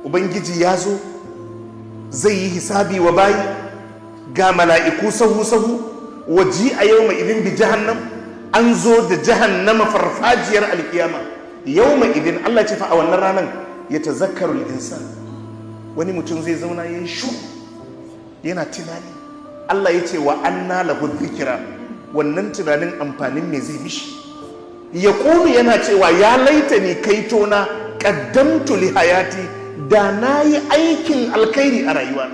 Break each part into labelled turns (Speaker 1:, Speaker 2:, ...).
Speaker 1: Ubangiji ya zo zai yi hisabi wa bayi, ga mala'iku sahu-sahu. وجيء يومئذ بجهنم, an zo da jahannama farfajiyar alkiyama. يومئذ, Allah ce fa a wannan ranar, يتذكر الإنسان, wani mutum zai zauna ya yi shu yana tunani. Allah ya ce وأنى له الذكرى. Wannan tunanin amfanin me zai mishi? يقول, yana cewa يا ليتني, kaitona, قدمت لحياتي, da na yi aikin alkhairi a rayuwa.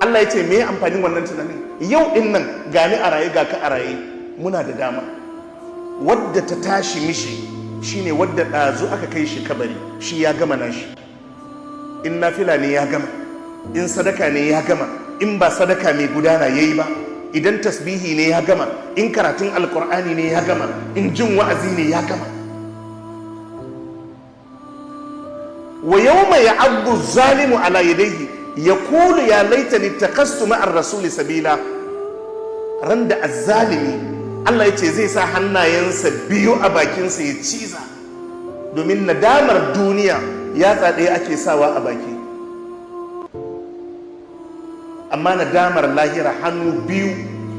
Speaker 1: Allah ya ce me amfanin wannan tunanin? Yau din nan gani a raye, ga ka a raye, muna da dama. Wadda ta tashi mishi shine wadda ɗazu aka kai shi kabari, shi ya gama nashi. In nafila ne ya gama, in sadaka ne ya gama, in ba sadaka mai gudana yayi ba, idan tasbihi ne ya gama, in karatun Alkur'ani ne ya gama, in jin wa'azi ne ya gama. ويوم يعض الظالم على يديه يقول يا ليتني اتخذت مع الرسول سبيلا. Ran da azzalimi, Allah ya ce, zai sa hannayensa biyu a bakinsa ya ciza, domin nadamar duniya yatsa ɗaya ake sawa a baki, amma nadamar lahira hannu biyu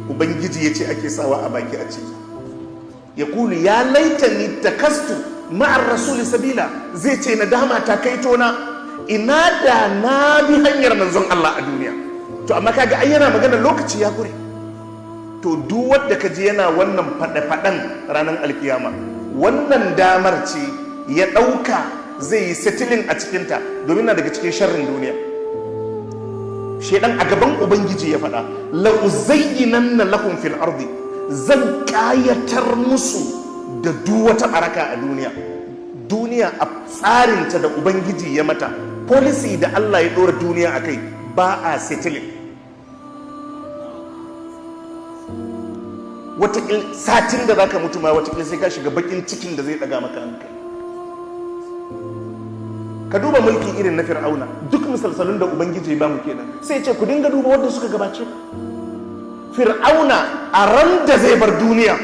Speaker 1: Ubangiji ya ce ake sawa a baki a ciza. يقول يا ليتني اتخذت مع الرسول سبيلا. Zai ce nadama ta kai tona, ina da na bi hanyar manzon Allah a duniya. To amma kaga ai yana magana lokaci ya gure. To duk wanda kaji yana wannan faɗe-faɗen ranar alkiyama, wannan damar ce ya ɗauka zai yi settling a cikinta, domin na daga cikin sharrin duniya. Shaidan a gaban Ubangiji ya faɗa: لأزينن لهم في الأرض, zan ƙayatar musu da duk wata baraka a duniya. Duniya a tsarinta da Ubangiji ya mata, policy da Allah ya ɗora duniya a kai, ba a settling. Watakil satin da zaka mutu ma, watakil sai ka shiga bakin cikin da zai daga maka hankali. Ka duba mulki irin na Fir'auna. Duk misalsalun da Ubangiji ba mu kenan, sai ce ku dinga duba wanda suka gabace. Fir'auna a ran da zai bar duniya,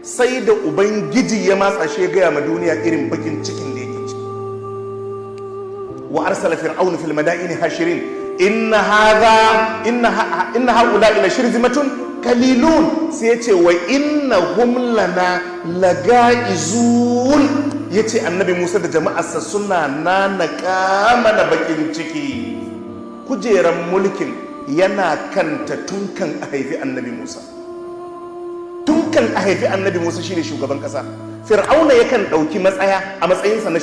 Speaker 1: sai da Ubangiji ya matsa shi ya gaya ma duniya irin bakin cikin da yake ciki. وأرسل فرعون في المدائن حاشرين إن هذا إن هؤلاء لشرذمة قليلون. Sai yace وإنهم لنا لغائظون. Yace Annabi Musa da jama'arsa suna nanaka mana bakin ciki. Kujeran mulkin yana kanta tun kan a haifi Annabi Musa. Tun kan a haifi Annabi Musa shine shugaban kasa. Fir'auna yakan ɗauki matsaya a matsayinsa na